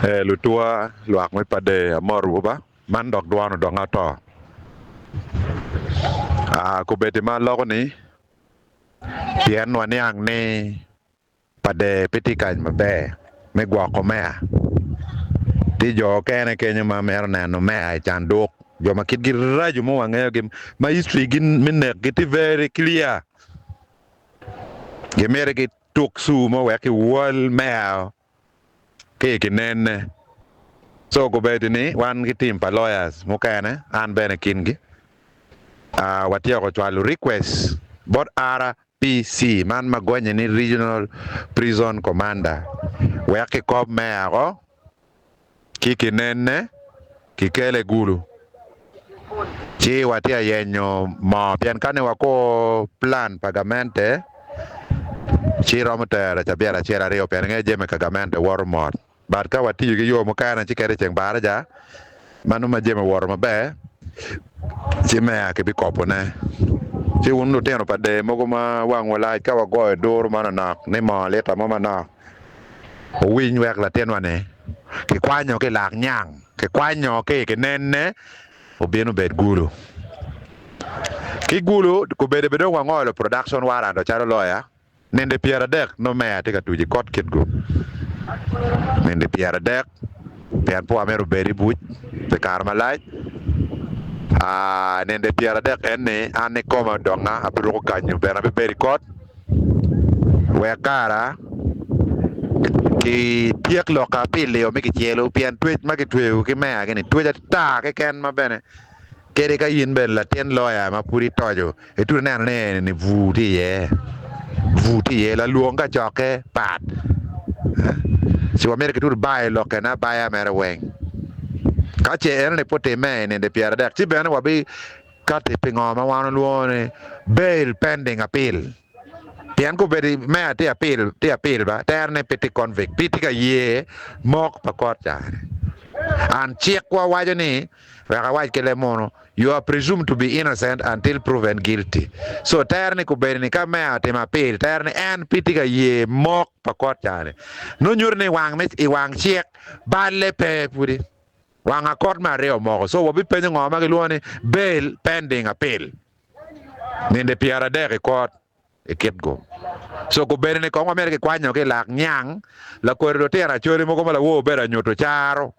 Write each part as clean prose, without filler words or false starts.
Ee lutwa, lwak me Pader, amotowu ba, man dok dwon odongo ato. Aa, kobeddi ma aloko ni, pien waniang ni Pader pe tye kany maber me gwoko meya. Tye jo okene kenyo ma mito neno meya i canduk, jo ma kitgi raco ma wangeyogi, ma history gi me nekgi tye very clear. Gimito gituk cur mo wek kiwol meya ki i kinene. So kobeddi ni wan ki team pa lawyers mukene, an bene i kingi, watyeko cwalo request bot RPC, man ma gonye ni Regional Prison Commander, wek kikob meya oko ki kinene kikele Gulu. Ci watye ka yenyo moo pien ka ni wakur plan pa gamente ci romo tero cabit acel aryo pien inge jami ka gamente woto mot. But ka watiyo ki yo mukene ci kadi ceng baraja ma nongo ma jami owoto maber ci meya kibikopone. Ci wun lutino pa der mogo ma wangwu lac ka wagoyo duru mo manok ni moo lita mo manok wuwiny wek latinwa ni kikwanyo ki i lak nyang kikwanyo ki i kinene obin obed gulu. Ki gulu kobedo bene dong wangolo production warrant calo lawyer. Nindi pyeradek nongo meya tye ka tuco i kot Kitgum. Nindi pyeradek pien pe wamito obed i buc pi kare malac. Nindi pyeradek en-ni an ikoma odonga abiruko kanyu bene abibedo i kot wek kara kityek loka pi liyo me kicelu pien twec ma kitweyo ki meya-gi-ni twec ata keken ma bene kadi ka in bene latin loya ma pud itoco Itwero neno ni eni bur tye iye, bur tye iye, lalwong kacokke pat ci wamito kitut bayo lokkene abaya mere weng. Ka ce enoni pe otimme i nino pyeradek ci bene wabikatti pi ngo ma wan walwongo ni bail pending appeal pien kobedo me tye appeal tye appeal ba tere ni pe tye convict pe tye ka ye mok pa kot ca-ni and cikwa waco ni Wek awac ki leb munu, You are presumed to be innocent until proven guilty. So tere ni kobedo ni ka meya otimo apil, tere ni en pe tye ka ye mok pa kot ca-ni. Nongo nyuto ni wang me i wang cik balle pe pudi. Wang a kot me aryo omoko. So wabipenyo ngo ma gilwongo ni bail pending appeal. Ninde pyeradek i kot. i kit-gu. Co gubedo ni kong wamito kikwanyo ki i lak nyang lakodi lutino acholi mogo ma lawor obedo anyuto caro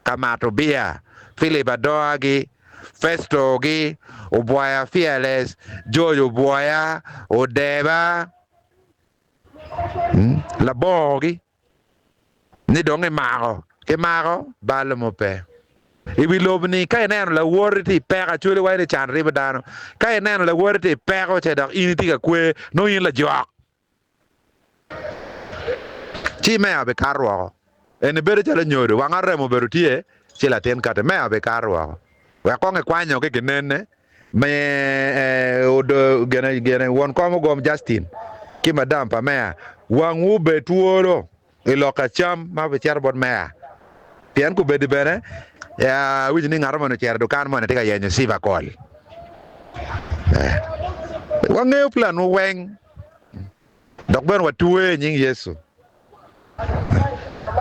ka mato biya, Philip Adoa-gi, Festo-gi, Obwoya Fearless, George Obwoya, Odeba, Labongo-gi. Ni dong imako, kimako, balo mo pe. I wi lobo-ni, ka ineno lawoti tye i peko, acwali waco ni can ribo dano. Ka ineno lawoti tye i peko ce dok in itye ka kwer, nongo in lajok. Ci meya bikato woko. Eni bedo calo nyodo, wang arem obedo tye, ci latin kati. Meya bikato woko. Wek kong ikwanyo ki ginene me gine won kom ogom Justin ki madam pa meya wangwu obed twolo i lok acam ma obicito bot meya pien kobedi bene awinyo ni ngat moni ocito i dukan moni tye ka yenyo civakol wangeyo plan wu weng dok bene watwe i nying Yecu.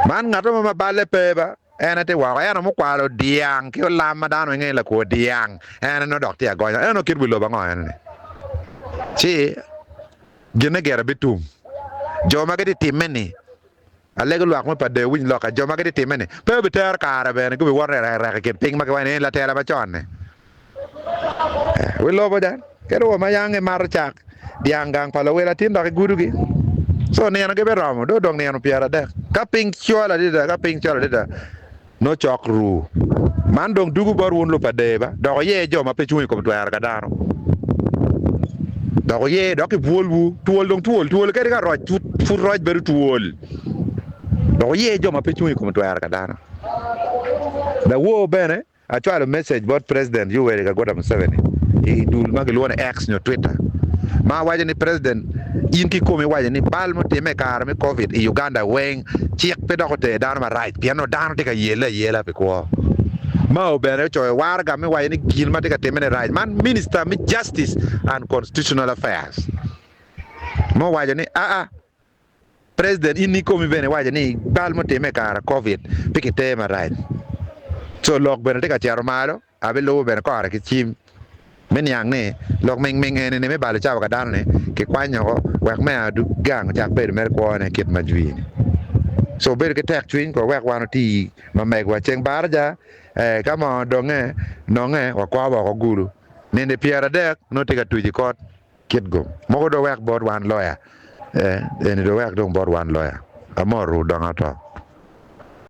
Man ngat mo ma balle pe ba, en aye tye woko. En aye mukwalo dyang ki olam ma dano ngeyo ni lakwo dyang, en aye nongo dok tye agonya. En onongo kit wi lobo ango en-ni? Ci ginne gire bitum. Jo ma gitye timme-ni, alego lwak me pa dee wuwinj lokka, jo ma gitye timme-ni pe obitero kare bene, gubiwoto rekrek i kin piny ma giwaco ni, 'Eni latela macon-ni. Wi lobo ca, kadi wa ma yang gimato cak dyang gang pa luwil atin dok igudogi. Co nino gibiromo, dong odong nino pyeradek. Ka piny col adada, ka piny col adada, nongo cok ru. Man dong dugo bot wun lupader ba, dok wuye jo ma pe cung i kom twero ka dano. Dok wuye dok kibwolwu, twol dong twol, twol kadi ka roc pud roc bedo twol. Dok wuye jo ma pe cung i kom twero ka dano. Lawor bene. Acwalo message bot President Yoweri Kaguta Museveni i dul ma gilwongo ni X nyo Twitter ma awaco ni President in kikomi iwaco ni bal mutimme i kare me Covid i Uganda weng cik pe dok oter dano marac pien onongo dano tye ka yelle ayela pi kwo. Mao bene ocoyo waraga me waco ni gin ma tye ka timme ni rac. Man Minister me Justice and Constitutional Affairs ma owaco ni aa. President in ikomi bene iwaco ni bal mutimme i kare covid pe kiter marac. Co lok bene tye ka cito malo abilubo bene kore ki cim me niang ni lok ming ming eni ni me balo cawa ka dano ni kikwanyo oko wek me adug gang ocak bedo mere kwo ne kit ma jwi ni. So bedo ki tek cwiny ko wek wan oti ma megwa ceng baraja eh ka moo donge nonge wakwo woko gulu nindi pyeradek nongo tye ka tuc i kot. Kit gum mogo dong wek bot wan loya. Ee, eni dong wek dong bot wan loya. Amor ru dong ato.